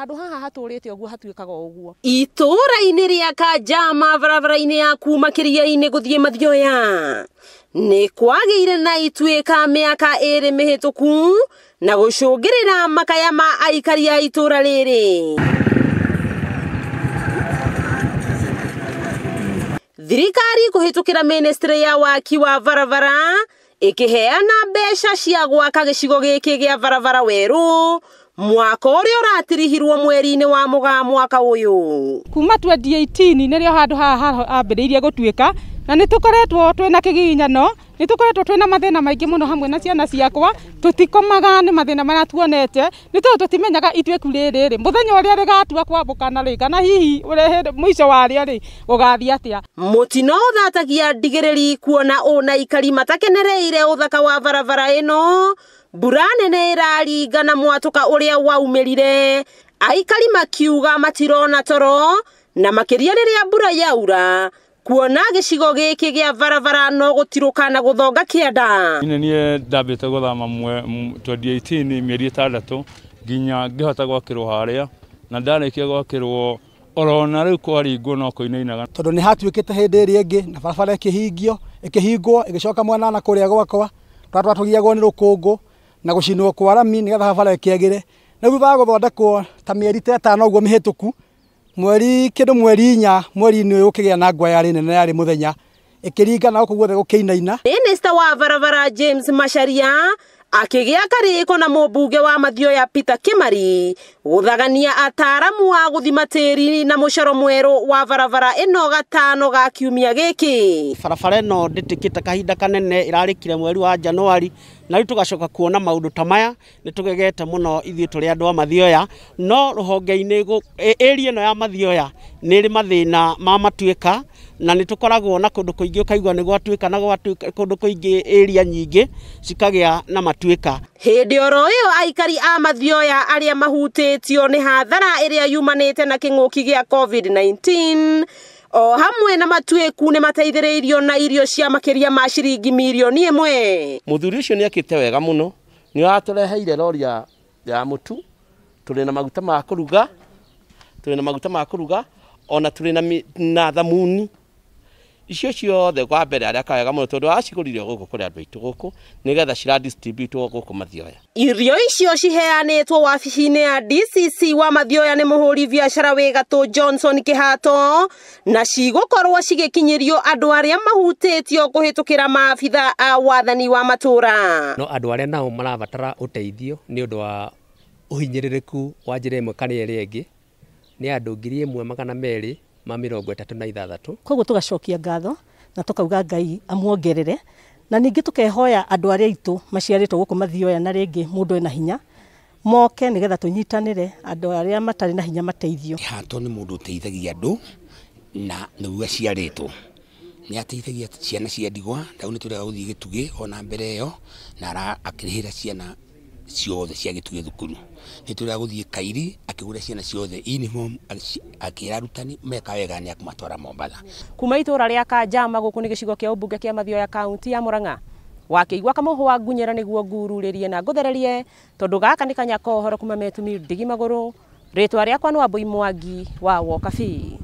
Handũ haha hatũrĩte ũguo hatuĩkaga ũguo. Itũũra-inĩ rĩa Kanjama barabara-inĩ ya kuma Kĩria-inĩ gũthiĩ Mathioya nĩ kwagĩire na ituĩka mĩaka 2 mĩhĩtũku na gũcũngĩrĩra makaya ma aikari a itũũra rĩrĩ. Thirikari kũhĩtũkĩra ministry ya waki wa barabara ĩkĩheana mbeca cia gwaka gĩcigo gĩkĩ gĩa barabara werũ mwaka ũrĩa ũratirihirwo mweri-inĩ wa Mũgaa mwaka ũyũ. Kuma 2018 nĩrĩo handũ haha hambĩrĩirie gũtuĩka na nĩ tũkoretwo twĩna kĩgiginyano, nĩ tũkoretwo twĩna mathĩna maingĩ mũno hamwe na ciana ciakwa, tũtikomaga nĩ mathĩna marĩa tuonete, nĩ tondũ tũtimenyaga ituĩku rĩrĩ rĩ mũthenya ũrĩa rĩgatua kwambũkana rĩ kana hihi ũrehe mũico warĩo rĩ gũgathiĩ atĩa. Mũtino ũthatagia ndigĩrĩri kuona ũna aikari matakenereire ũthaka wa barabara ĩno. Mbura nene ĩraringa na mwatũka ũrĩa waumĩrire, aikari makiuga matirona toro na makĩria rĩrĩa mbura yaura kuona gĩcigo gĩkĩ gĩa barabara no gũtirũka na gũthonga kĩanda. Niĩ niĩ ndambĩte gũthama 2018 mĩeri 6 nginya ngĩhota gwakĩrwo harĩa na ndarĩkia gwakĩrwo orona rĩu kwaringwo no kũinainaga tondũ nĩ hatuĩkĩte hĩndĩ ĩrĩa ĩngĩ na barabara ĩkĩhingio ĩkĩhingwo ĩgĩcoka mwena na kũrĩa gwakwa twatũgiagwo nĩ rũkũngũ na gũcinwo kwa rami nĩgetha barabara ĩkĩagĩre. Na thutha wa gũthondekwo ta mĩeri ta 5 ũguo mĩhĩtũku, mweri kĩndũ mweri 4 mweri-inĩ ũyũ ũkĩgĩa na ngwa yarĩ nene yarĩ mũthenya ĩkĩringa na gũkũ guothe gũkĩinaina. Minista wa barabara James Macharia akĩgĩa karĩko na mũmbunge wa Mathioya Peter Kimari gũthagania ataaramu a gũthima tĩri na mũcoro mwerũ wa barabara ĩno gatano ga kiumia gĩkĩ. Barabara ĩno ndĩtĩkĩte kahinda kanene, ĩrarĩkire mweri wa Januari na rĩu tũgacoka kuona maũndũ ta maya nĩ tũgegete mũno ithuĩ tũrĩ andũ a Mathioya, no rũhonge-inĩ area ĩno ya Mathioya nĩ ĩrĩ mathĩna ma matuĩka na nĩ tũkoragwo na kũndũ kũingĩ ũkaigua nĩ gwatuĩka na gwatuĩka kũndũ kũingĩ area nyingĩ cikagĩa na matuĩka. Hĩndĩ oro ĩyo aikari a Mathioya arĩa mahutĩtio nĩ hathara ĩrĩa yumanĩte na kĩng'ũki gĩa COVID-19 o hamwe na matuĩku nĩ mateithĩrĩirio na irio cia makĩria ma ciringi mirioni 1. Mũthuri ũcio nĩ akĩte wega mũno, nĩ atũreheire rori ya mũtu, tũrĩ na maguta ma kũruga, tũrĩ na maguta ma kũruga ona tũrĩ na thamuni. Icio ciothe kwa mbere arĩa kawega mũno tondũ acigũrire gũkũ kũrĩ andũ aitũ gũkũ nĩgetha ciradistributwo gũkũ Mathioya. Irio icio ciheanĩtwo wabici-inĩ ya DCC wa Mathioya nĩ mũhũri biacara wĩ gatũ Johnson Kĩhato na cigũkorwo cigĩkinyĩrio andũ arĩa mahutĩtio kũhĩtũkĩra maabitha a wathani wa matũũra. No andũ arĩa nao marabatara ũteithio nĩ ũndũ wa ũhinyĩrĩrĩku wa njĩra ĩmwe kana ĩrĩa ĩngĩ nĩ andũ 1236. Koguo tũgacokia ngatho na tũkauga Ngai amuongerere na ningĩ tũkehoya andũ arĩa aitũ maciarĩtwo gũkũ Mathioya na rĩngĩ mũndũ ena hinya moke nĩgetha tũnyitanĩre andũ arĩa matarĩ na hinya mateithio. Kĩhato nĩ mũndũ ũteithagia andũ na nĩguo aciarĩtwo nĩ ateithagia ciana cia ndigwa, rĩu nĩ tũrega gũthiĩ Gĩtugĩ ona mbere ĩyo na akĩrĩhĩra ciana ciothe cia Gĩtugĩ thukuru. Nĩ tũrega gũthiĩ Kairi akĩgũra ciana ciothe uniform akĩra arutani meka wega nĩ akũmatwara Mombatha. Kuma itũũra rĩa Kanjama gũkũ nĩ gĩcigo kĩa ũmbunge kĩa Mathioya kaunti ya Murang'a wakĩigua kamũhũ wa ngunyĩra nĩguo ngururĩrie na ngũthererie tondũ gaka nĩ kanya ka ũhoro kuma Metumi ndigi magũrũ. Rĩtwa rĩakwa nĩ Wambui Mwangi wa Wokabi.